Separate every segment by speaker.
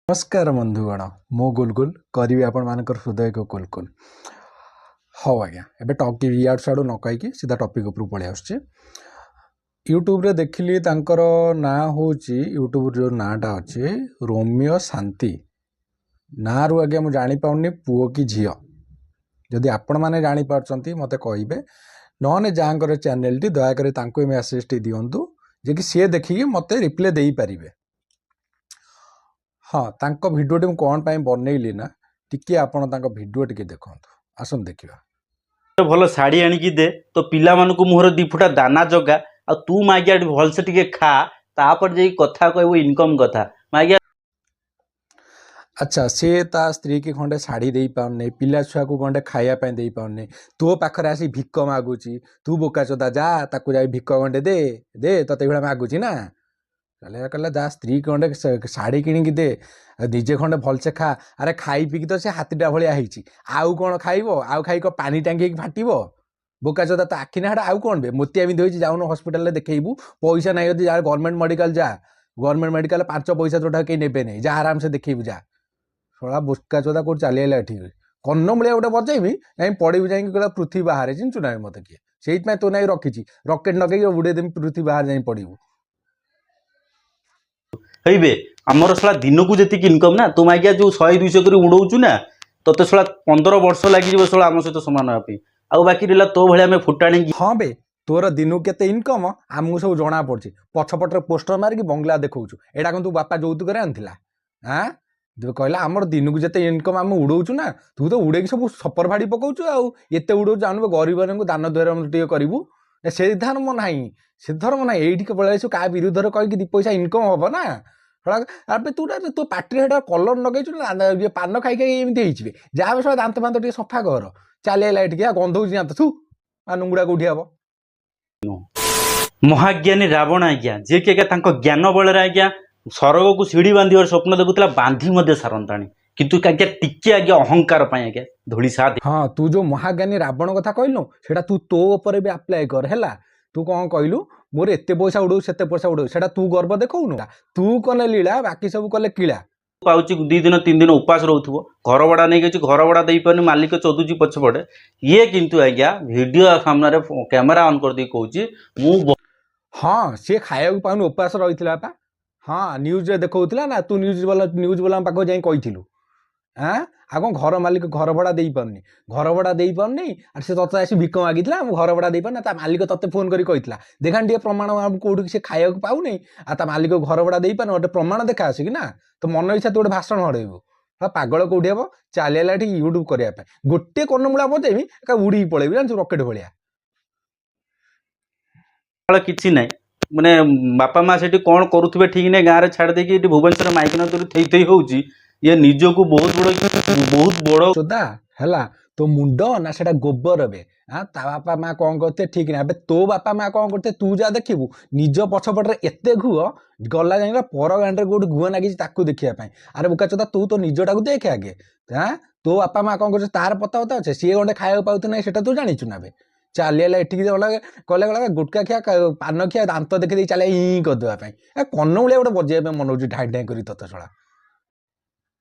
Speaker 1: ନମସ୍କାର ବନ୍ଧୁଗଣ, ମୁଁ ଗୁଲଗୁଲ କରିବି ଆପଣମାନଙ୍କର ହୃଦୟକୁ କୁଲକୁଲ। ହଉ ଆଜ୍ଞା, ଏବେ ଟପ୍ ଇଆଡ଼ୁ ସିଆଡ଼ୁ ନ କହିକି ସିଧା ଟପିକ୍ ଉପରକୁ ପଳେଇ ଆସୁଛି। ୟୁଟ୍ୟୁବରେ ଦେଖିଲି ତାଙ୍କର ନାଁ ହେଉଛି, ୟୁଟ୍ୟୁବ୍ର ଯେଉଁ ନାଁଟା ଅଛି ରୋମିଓ ଶାନ୍ତି। ନାଁରୁ ଆଜ୍ଞା ମୁଁ ଜାଣିପାରୁନି ପୁଅ କି ଝିଅ। ଯଦି ଆପଣମାନେ ଜାଣିପାରୁଛନ୍ତି ମୋତେ କହିବେ, ନହେଲେ ଯାହାଙ୍କର ଚ୍ୟାନେଲଟି ଦୟାକରି ତାଙ୍କୁ ଏ ମେସେଜଟି ଦିଅନ୍ତୁ ଯେ କି ସିଏ ଦେଖିକି ମୋତେ ରିପ୍ଲାଏ ଦେଇପାରିବେ। ହଁ, ତାଙ୍କ ଭିଡ଼ିଓଟି ମୁଁ କ'ଣ ପାଇଁ ବନେଇଲି ନା, ଟିକିଏ ଆପଣ ତାଙ୍କ ଭିଡ଼ିଓ ଟିକେ ଦେଖନ୍ତୁ। ଆସନ୍ତୁ ଦେଖିବା।
Speaker 2: ଭଲ ଶାଢ଼ୀ ଆଣିକି ଦେ, ତୋ ପିଲାମାନଙ୍କୁ ମୁହଁରେ ଦି ଫୁଟା ଦାନା ଜଗା, ଆଉ ତୁ ମାଗିଆ ଭଲସେ ଟିକେ ଖା, ତାପରେ ଯାଇକି କଥା କହିବୁ ଇନକମ୍ କଥା ମାଗିଆ।
Speaker 1: ଆଚ୍ଛା, ସିଏ ତା ସ୍ତ୍ରୀକି ଖଣ୍ଡେ ଶାଢ଼ୀ ଦେଇପାରୁନି, ପିଲା ଛୁଆକୁ ଖଣ୍ଡେ ଖାଇବା ପାଇଁ ଦେଇପାରୁନି, ତୋ ପାଖରେ ଆସି ଭିକ ମାଗୁଛି। ତୁ ବୋକାଚୋଦା ଯା, ତାକୁ ଯାଇ ଭିକ ଖଣ୍ଡେ ଦେ ଦେ, ତତେ ଏଇଭଳିଆ ମାଗୁଛି ନା। କହିଲେ କହିଲା ଯା ସ୍ତ୍ରୀ ଖଣ୍ଡେ ଶାଢ଼ୀ କିଣିକି ଦେ, ନିଜେ ଖଣ୍ଡେ ଭଲସେ ଖା। ଆରେ ଖାଇ ପିଇକି ତ ସେ ହାତୀଟା ଭଳିଆ ହେଇଛି, ଆଉ କ'ଣ ଖାଇବ? ଆଉ ଖାଇକ ପାଣି ଟାଙ୍କି ହେଇକି ଫାଟିବ। ବୋକାଚୋଦା, ତ ଆଖି ନା ଆଉ କ'ଣ ବେ, ମୋତିଆ ବିନ୍ଧୁ ହେଇଛି, ଯାଉନୁ ହସ୍ପିଟାଲରେ ଦେଖେଇବୁ। ପଇସା ନାହିଁ ଯଦି ଯା ଗଭର୍ଣ୍ଣମେଣ୍ଟ ମେଡ଼ିକାଲ ଯା, ଗଭର୍ଣ୍ଣମେଣ୍ଟ ମେଡ଼ିକାଲ 5 ପଇସା ତୋଟା କେହି ନେବେ ନାହିଁ, ଯା ଆରାମସେ ଦେଖେଇବୁ ଯା। ଶଳା ବୋକାଚୋଦା କୋଉଠି ଚାଲିଆଇଲା ଏଠିକି, କର୍ଣ୍ଣମୂଳିଆ ଗୋଟେ ବଜେଇବି ଯାଇ ପଡ଼ିବୁ ଯାଇକି କହିଲା ପୃଥିବୀ ବାହାରେ। ଚିହ୍ନିଛୁ ନା ମୋତେ କିଏ? ସେଇଥିପାଇଁ ତୋ ନାଇଁ ରଖିଛି, ରକେଟ୍ ନଗେଇକି ଉଡ଼େଇ ଦେବି, ପୃଥିବୀ ବାହାରେ ଯାଇ ପଡ଼ିବୁ।
Speaker 2: ହେଇବେ ଆମର ଶଳା ଦିନକୁ ଯେତିକି ଇନକମ୍ ନା, ତୁ ମାଗିଆ ଯୋଉ 100 200 କରି ଉଡ଼ଉଛୁ ନା, ତତେ ଶଳା 15 ବର୍ଷ ଲାଗିଯିବ ଶଳା ଆମ ସହିତ ସମାନ ହେବା ପାଇଁ। ଆଉ ବାକି ରହିଲା ତୋ ଭଳିଆ ଆମେ ଫୁଟାଣି।
Speaker 1: ହଁ ବେ, ତୋର ଦିନକୁ କେତେ ଇନକମ୍ ଆମକୁ ସବୁ ଜଣା ପଡ଼ୁଛି। ପଛପଟରେ ପୋଷ୍ଟର ମାରିକି ବଙ୍ଗଳା ଦେଖାଉଛୁ, ଏଇଟା କଣ ତୁ ବାପା ଯୌତୁକରେ ଆଣିଥିଲା? ଆଁ କହିଲା ଆମର ଦିନକୁ ଯେତେ ଇନକମ୍ ଆମେ ଉଡ଼ଉଛୁ ନା, ତୁ ତ ଉଡ଼େଇକି ସବୁ ସପର ଭାଡ଼ି ପକାଉଛୁ। ଆଉ ଏତେ ଉଡ଼ଉଛୁ, ଜାଣୁ ଗରିବମାନଙ୍କୁ ଦାନ ଧର୍ମ ଟିକେ କରିବୁ, ସେ ଧର୍ମ ନାହିଁ, ସେ ଧର୍ମ ନାହିଁ। ଏଇଠିକି ପଳେଇ ଆସିବୁ କାହା ବିରୁଦ୍ଧରେ କହିକି 2 ପଇସା ଇନକମ୍ ହବ ନା। ଆବେ ତୁ ତୋ ପାଟିରେ ସେଟା କଲର୍ ଲଗେଇଛୁ ନା, ଇଏ ପାନ ଖାଇ ଖାଇ ଏମିତି ହେଇଯିବେ। ଯାହା ବି ଦାନ୍ତ ଫାନ୍ତ ଟିକେ ସଫା କର। ଚାଲିଆଇଲା ଏଠିକି, ଆଉ ଗନ୍ଧଉଛି ଦାନ୍ତ, ଥୁ ଆଉ ନୁଙ୍ଗୁଡ଼ା କୋଉଠି ହବ।
Speaker 2: ମହାଜ୍ଞାନୀ ରାବଣ ଆଜ୍ଞା, ଯିଏକି ଆଜ୍ଞା ତାଙ୍କ ଜ୍ଞାନ ବଳରେ ଆଜ୍ଞା ସରଗକୁ ସିଢ଼ି ବାନ୍ଧିବାର ସ୍ୱପ୍ନ ଦେଖୁଥିଲା, ବାନ୍ଧି ମଧ୍ୟ ସାରନ୍ତାଣି, କିନ୍ତୁ ଆଜ୍ଞା ଟିକେ ଆଜ୍ଞା ଅହଙ୍କାର ପାଇଁ ଆଜ୍ଞା ଧୂଳିସାତ।
Speaker 1: ହଁ, ତୁ ଯୋଉ ମହାଜ୍ଞାନୀ ରାବଣ କଥା କହିଲୁ, ସେଇଟା ତୁ ତୋ ଉପରେ ବି ଆପ୍ଲାଏ କର। ହେଲା, ତୁ କ'ଣ କହିଲୁ? ମୋର ଏତେ ପଇସା ଉଡ଼ଉ, ସେତେ ପଇସା ଉଡ଼ଉ, ସେଇଟା ତୁ ଗର୍ବ ଦେଖଉନୁ। ତୁ କଲେ ଲୀଳା, ବାକି ସବୁ କଲେ କିଳା।
Speaker 2: ପାଉଛି 2 ଦିନ 3 ଦିନ ଉପାସ ରହୁଥିବ, ଘର ଭଡ଼ା ନେଇକି ଅଛି, ଘର ଭଡ଼ା ଦେଇପାରୁନି, ମାଲିକ ଚୋଦୁଛି ପଛପଟେ। ଇଏ କିନ୍ତୁ ଆଜ୍ଞା ଭିଡ଼ିଓ ସାମ୍ନାରେ କ୍ୟାମେରା ଅନ୍ କରିଦେଇ କହୁଛି ମୁଁ।
Speaker 1: ହଁ, ସିଏ ଖାଇବାକୁ ପାଉନି, ଉପାସ ରହିଥିଲା ପା। ହଁ, ନ୍ୟୁଜ୍ରେ ଦେଖାଉଥିଲା ନା, ତୁ ନ୍ୟୁଜ୍ ବାଲା ନ୍ୟୁଜ୍ ବାଲାଙ୍କ ପାଖକୁ ଯାଇ କହିଥିଲୁ। ଆଁ ଆଉ କ'ଣ, ଘର ମାଲିକ ଘର ଭଡ଼ା ଦେଇପାରୁନି, ଘର ଭଡ଼ା ଦେଇପାରୁନି, ଆଉ ସେ ତତେ ଆସି ଭିକ ମାଗିଥିଲା, ମୁଁ ଘର ଭଡ଼ା ଦେଇପାରୁନି। ତା ମାଲିକ ତତେ ଫୋନ୍ କରି କହିଥିଲା, ଦେଖାନି ଟିକେ ପ୍ରମାଣ କୋଉଠି ସେ ଖାଇବାକୁ ପାଉନି ଆଉ ତା ମାଲିକ ଘର ଭଡ଼ା ଦେଇପାରୁନି, ଗୋଟେ ପ୍ରମାଣ ଦେଖା ଆସିକି ନା। ତ ମନ ଇଚ୍ଛା ତୁ ଗୋଟେ ଭାଷଣ ହଡ଼େଇବୁ। ପାଗଳ କୋଉଠି ହବ, ଚାଲିଆଇଲା ଏଠି ୟୁଟ୍ୟୁବ୍ କରିବା ପାଇଁ। ଗୋଟେ କର୍ଣ୍ଣମୂଳା ବଜେଇବି ଏକା ଉଡ଼ିକି ପଳେଇବି, ଜାଣିଛୁ, ରକେଟ୍ ଭଳିଆ।
Speaker 2: କିଛି ନାହିଁ, ମାନେ ବାପା ମା ସେଠି କ'ଣ କରୁଥିବେ ଠିକ୍ ନାହିଁ, ଗାଁରେ ଛାଡ଼ି ଦେଇକି ଏଠି ଭୁବନେଶ୍ୱର ମାଇକିନା ଥେଇ ଥେଇ ହେଉଛି। ଇଏ ନିଜକୁ ବହୁତ ବଡ଼ ବହୁତ ବଡ଼
Speaker 1: ଚୋଦା। ହେଲା, ତୋ ମୁଣ୍ଡ ନା ସେଟା ଗୋବର ବେ? ଆଁ ତା ବାପା ମା କ'ଣ କରୁଥିବେ ଠିକ୍ ନାହିଁ। ଏବେ ତୋ ବାପା ମା କ'ଣ କରୁଥିବେ ତୁ ଯା ଦେଖିବୁ। ନିଜ ପଛପଟରେ ଏତେ ଘୁଅ ଗଲା, ଯାଇକି ପର ଗାଣ୍ଡରେ କୋଉଠି ଘୁଅ ନାଗିଛି ତାକୁ ଦେଖିବା ପାଇଁ। ଆରେ ବୋକା ଚୋଦା, ତୁ ତୋ ନିଜଟାକୁ ଦେଖେ ଆଗେ। ଆଁ ତୋ ବାପା ମା କ'ଣ କରୁଛନ୍ତି ତାର ପତା ପତା ଅଛି? ସିଏ ଗଣ୍ଡେ ଖାଇବାକୁ ପାଉଥିବେ ନାହିଁ ସେଟା ତୁ ଜାଣିଛୁ ନା ବେ? ଚାଲିଆଇଲା ଏଠିକି, ଗଲା କହିଲେ ଗଲା ଗୁଟକା ଖିଆ ପାନ ଖିଆ ଦାନ୍ତ ଦେଖିଦେଇ ଚାଲେ ଇ କରିଦେବା ପାଇଁ। ଏ କର୍ଣ୍ଣମୂଳିଆ ଗୋଟେ ବଜେଇବା ପାଇଁ ମନ ହେଉଛି ଢାଇଁ ଢାଇଁ କରି ତତେ ଶଳା।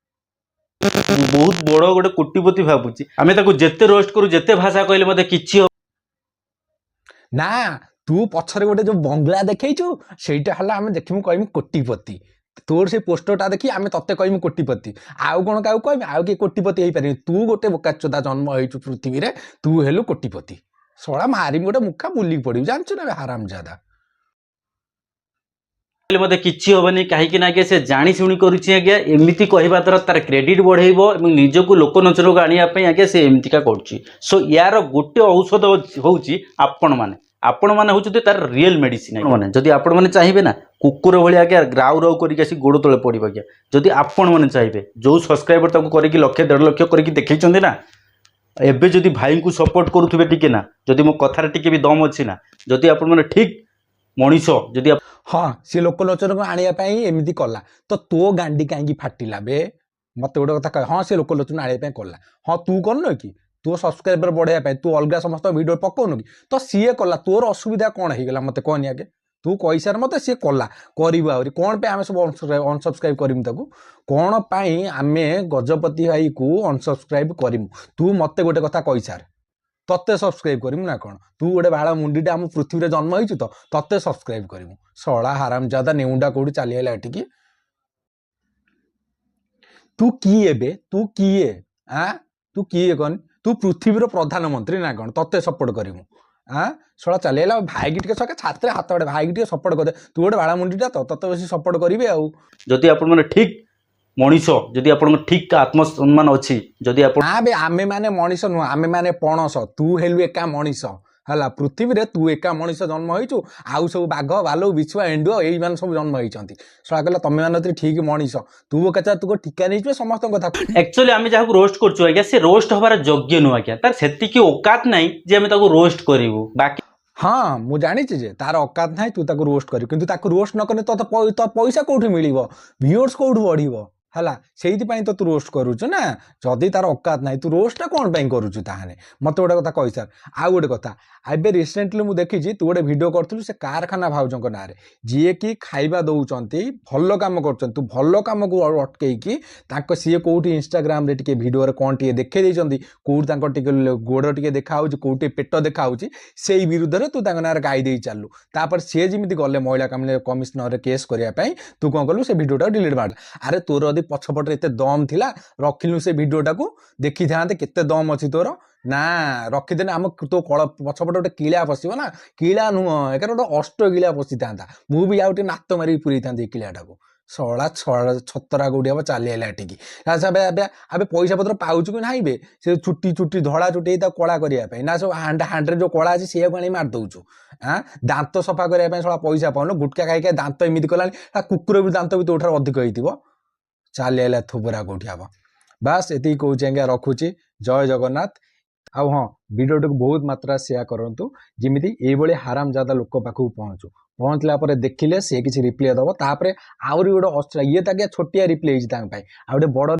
Speaker 2: ବହୁତ ବଡ଼ ଗୋଟେ କୋଟିପତି ଭାବୁଛି। ଆମେ ତାକୁ ଯେତେ ରୋଷ୍ଟ କରୁ, ଯେତେ ଭାଷା କହିଲେ ମଧ୍ୟ କିଛି
Speaker 1: ନା। ତୁ ପଛରେ ଗୋଟେ ଯୋଉ ବଙ୍ଗଳା ଦେଖେଇଛୁ, ସେଇଟା ହେଲା ଆମେ ଦେଖିବୁ କହିମି କୋଟିପତି। ତୋର ସେଇ ପୋଷ୍ଟରଟା ଦେଖି ଆମେ ତତେ କହିମି କୋଟିପତି, ଆଉ କ'ଣ କାହାକୁ କହିମି? ଆଉ କିଏ କୋଟିପତି ହେଇପାରିବନି। ତୁ ଗୋଟେ ବୋକାଚୋଦା ଜନ୍ମ ହେଇଛୁ ପୃଥିବୀରେ, ତୁ ହେଲୁ କୋଟିପତି। ଶଳା ମାରିମି ଗୋଟେ ମୁଖା, ବୁଲିକି ପଡ଼ିବୁ, ଜାଣିଛୁ ନା ହାରାମ ଜାଦା।
Speaker 2: ମଧ୍ୟ କିଛି ହବନି, କାହିଁକି ନା ଆଜ୍ଞା ସେ ଜାଣି ଶୁଣି କରୁଛି ଆଜ୍ଞା। ଏମିତି କହିବା ଦ୍ୱାରା ତାର କ୍ରେଡିଟ୍ ବଢ଼େଇବ ଏବଂ ନିଜକୁ ଲୋକ ନଜରକୁ ଆଣିବା ପାଇଁ ଆଜ୍ଞା ସେ ଏମିତିକା କରୁଛି। ସୋ ୟାର ଗୋଟେ ଔଷଧ ହେଉଛି ଆପଣମାନେ, ଆପଣମାନେ ହେଉଛନ୍ତି ତାର ରିଏଲ୍ ମେଡ଼ିସିନ୍। ମାନେ ଯଦି ଆପଣମାନେ ଚାହିଁବେ ନା, କୁକୁର ଭଳି ଆଜ୍ଞା ରାଉ ରାଉ କରିକି ଆସି ଗୋଡ଼ ତଳେ ପଡ଼ିବ ଆଜ୍ଞା। ଯଦି ଆପଣମାନେ ଚାହିଁବେ, ଯେଉଁ ସବସ୍କ୍ରାଇବର ତାକୁ କରିକି ଲକ୍ଷେ ଦେଢ଼ ଲକ୍ଷ କରିକି ଦେଖେଇଛନ୍ତି ନା, ଏବେ ଯଦି ଭାଇଙ୍କୁ ସପୋର୍ଟ କରୁଥିବେ ଟିକେ ନା, ଯଦି ମୋ କଥାରେ ଟିକେ ବି ଦମ୍ ଅଛି ନା, ଯଦି ଆପଣମାନେ ଠିକ୍ ମଣିଷ ଯଦି
Speaker 1: ହଁ, ସିଏ ଲୋକଲୋଚନକୁ ଆଣିବା ପାଇଁ ଏମିତି କଲା, ତ ତୋ ଗାଣ୍ଡି କାହିଁକି ଫାଟିଲା ବେ? ମତେ ଗୋଟେ କଥା କହ। ହଁ, ସେ ଲୋକଲୋଚନ ଆଣିବା ପାଇଁ କଲା। ହଁ, ତୁ କରୁନୁ କି? ତୋ ସବସ୍କ୍ରାଇବର ବଢ଼େଇବା ପାଇଁ ତୁ ଅଲଗା ସମସ୍ତ ଭିଡ଼ିଓ ପକଉନୁ କି? ତ ସିଏ କଲା, ତୋର ଅସୁବିଧା କ'ଣ ହେଇଗଲା ମତେ କହନି ଆଗେ। ତୁ କହିସାର ମୋତେ, ସିଏ କଲା, କରିବ ଆହୁରି। କ'ଣ ପାଇଁ ଆମେ ସବୁ ଅନସବସ୍କ୍ରାଇବ୍ କରିମୁ ତାକୁ? କ'ଣ ପାଇଁ ଆମେ ଗଜପତି ଭାଇକୁ ଅନସବସ୍କ୍ରାଇବ୍ କରିମୁ? ତୁ ମୋତେ ଗୋଟେ କଥା କହିସାର, ତତେ ସବସ୍କ୍ରାଇବ୍ କରିମୁ ନା କ'ଣ? ତୁ ଗୋଟେ ବାଳ ମୁଣ୍ଡିଟା ଆମ ପୃଥିବୀରେ ଜନ୍ମ ହେଇଛୁ ତ ତତେ ସବସ୍କ୍ରାଇବ୍ କରିମୁ? ଶଳା ହାରାମଜାଦା ନେଉଣ୍ଡା କୋଉଠି ଚାଲିଆଇଲା ଏଠିକି। ତୁ କିଏ ଏବେ? ତୁ କିଏ? ଆଁ, ତୁ କିଏ କହନି? ତୁ ପୃଥିବୀର ପ୍ରଧାନମନ୍ତ୍ରୀ ନା କ'ଣ ତତେ ସପୋର୍ଟ କରିମୁ? ଆଁ, ଶଳା ଚାଲିଆଇଲା। ଭାଇକି ଟିକେ ସକା ଛାତରେ ହାତ ବାଡ଼େ, ଭାଇକି ଟିକେ ସପୋର୍ଟ କରିଦେ। ତୁ ଗୋଟେ ବାଳ ମୁଣ୍ଡିଟା ତ ତତେ ବେଶୀ ସପୋର୍ଟ କରିବେ ଆଉ।
Speaker 2: ଯଦି ଆପଣମାନେ ଠିକ୍ ମଣିଷ, ଯଦି ଆପଣଙ୍କ ଠିକ୍ ଆତ୍ମସମ୍ମାନ ଅଛି, ଯଦି ଆପଣ
Speaker 1: ନା ବେ, ଆମେ ମାନେ ମଣିଷ ନୁହଁ, ଆମେ ମାନେ ପଣସ। ତୁ ହେଲୁ ଏକା ମଣିଷ। ହେଲା, ପୃଥିବୀରେ ତୁ ଏକା ମଣିଷ ଜନ୍ମ ହେଇଛୁ, ଆଉ ସବୁ ବାଘ, ଭାଲୁ, ବିଛୁଆ, ଏଣ୍ଡୁଅ ଏଇମାନେ ସବୁ ଜନ୍ମ ହେଇଛନ୍ତି। ଶଳା କହିଲା ତମେ ମାନେ ଠିକ୍ ମଣିଷ। ତୁ କେତେ ତୁ ଟୀକା ନେଇଛୁ ସମସ୍ତଙ୍କ କଥା।
Speaker 2: ଆକ୍ଚୁଆଲି ଆମେ ଯାହାକୁ ରୋଷ୍ଟ କରୁଛୁ ଆଜ୍ଞା, ସେ ରୋଷ୍ଟ ହବାର ଯୋଗ୍ୟ ନୁହଁ ଆଜ୍ଞା। ତାର ସେତିକି ଓକାତ ନାହିଁ ଯେ ଆମେ ତାକୁ ରୋଷ୍ଟ କରିବୁ। ବାକି
Speaker 1: ହଁ, ମୁଁ ଜାଣିଛି ଯେ ତାର ଅକାତ ନାହିଁ, ତୁ ତାକୁ ରୋଷ୍ଟ କରିବୁ। କିନ୍ତୁ ତାକୁ ରୋଷ୍ଟ ନ କଲେ ତୋତେ ତୋ ପଇସା କୋଉଠି ମିଳିବ? ଭିଉର୍ସ କୋଉଠୁ ବଢିବ? ହେଲା, ସେଇଥିପାଇଁ ତ ତୁ ରୋଷ୍ଟ କରୁଛୁ ନା। ଯଦି ତାର ଅକାତ ନାହିଁ, ତୁ ରୋଷ୍ଟଟା କ'ଣ ପାଇଁ କରୁଛୁ ତାହେଲେ? ମୋତେ ଗୋଟେ କଥା କହିସାର। ଆଉ ଗୋଟେ କଥା, ଏବେ ରିସେଣ୍ଟଲି ମୁଁ ଦେଖିଛି ତୁ ଗୋଟେ ଭିଡ଼ିଓ କରିଥିଲୁ ସେ କାରଖାନା ଭାଉଜଙ୍କ ନାଁରେ, ଯିଏକି ଖାଇବା ଦେଉଛନ୍ତି, ଭଲ କାମ କରୁଛନ୍ତି। ତୁ ଭଲ କାମକୁ ଅଟକେଇକି ତାଙ୍କ ସିଏ କୋଉଠି ଇନଷ୍ଟାଗ୍ରାମରେ ଟିକେ ଭିଡ଼ିଓରେ କ'ଣ ଟିକେ ଦେଖେଇ ଦେଇଛନ୍ତି, କୋଉଠି ତାଙ୍କ ଟିକେ ଗୋଡ଼ ଟିକେ ଦେଖା ହେଉଛି, କୋଉଠି ପେଟ ଦେଖା ହେଉଛି, ସେଇ ବିରୁଦ୍ଧରେ ତୁ ତାଙ୍କ ନାଁରେ ଗାଇ ଦେଇ ଚାଲିଲୁ। ତାପରେ ସିଏ ଯେମିତି ଗଲେ ମହିଳା କମିଶନରରେ କେସ୍ କରିବା ପାଇଁ, ତୁ କ'ଣ କଲୁ? ସେ ଭିଡ଼ିଓଟାକୁ ଡିଲିଟ୍ ମାରିଲୁ। ଆରେ, ତୋର ଯଦି ପଛପଟରେ ଏତେ ଦମ୍ ଥିଲା, ରଖିଲୁ ସେ ଭିଡ଼ିଓଟାକୁ, ଦେଖିଥାନ୍ତେ କେତେ ଦମ୍ ଅଛି ତୋର। ନା ରଖିଦେଲେ ଆମ ତୋ କଳ ପଛପଟେ ଗୋଟେ କିଳା ପଶିବ ନା, କିଳା ନୁହଁ, ଏକାରେ ଗୋଟେ ଅଷ୍ଟ କିଳା ପଶିଥାନ୍ତା। ମୁଁ ବି ଆଉ ଟିକେ ନାତ ମାରିକି ପୁରେଇଥାନ୍ତି ଏଇ କିଳାଟାକୁ। ଶଳା ଛତରା କୋଉଠି ହବ ଚାଲି ଆଇଲା ଏଠିକି। ଆଚ୍ଛା, ଏବେ ଏବେ ଆବେ ପଇସା ପତ୍ର ପାଉଛୁ କି ନାହିଁ ବେ? ସେ ଚୁଟି ଚୁଟି ଧଳା ଚୁଟି ହେଇ ତାକୁ କଳା କରିବା ପାଇଁ, ନା ସବୁ ହାଣ୍ଡରେ ଯୋଉ କଳା ଅଛି ସେଇଆକୁ ଆଣି ମାରି ଦଉଛୁ? ଆଁ, ଦାନ୍ତ ସଫା କରିବା ପାଇଁ ଶଳା ପଇସା ପାଉନୁ। ଗୁଟକା ଖାଇ ଖାଇ ଦାନ୍ତ ଏମିତି କଲାଣି, କୁକୁର ବି ଦାନ୍ତ ବି ତୋ ଠାରୁ ଅଧିକ ହେଇଥିବ। ଚାଲି ଆଇଲା ଥୋବରା କୋଉଠି ହବ। ବାସ୍, ଏତିକି କହୁଛି ଆଜ୍ଞା, ରଖୁଛି। ଜୟ ଜଗନ୍ନାଥ। ଆଉ ହଁ, ଭିଡ଼ିଓଟିକୁ ବହୁତ ମାତ୍ରା ସେୟାର କରନ୍ତୁ, ଯେମିତି ଏଇଭଳି ହାରାମଜାଦା ଲୋକ ପାଖକୁ ପହଞ୍ଚୁ। ପହଞ୍ଚିଲା ପରେ ଦେଖିଲେ ସେ କିଛି ରିପ୍ଲାଏ ଦେବ। ତାପରେ ଆହୁରି ଗୋଟେ ଅସ୍ତ୍ର ଇଏ ତ ଆଜ୍ଞା ଛୋଟିଆ ରିପ୍ଲାଏ ହେଇଛି ତାଙ୍କ ପାଇଁ, ଆଉ ଗୋଟେ ବଡ଼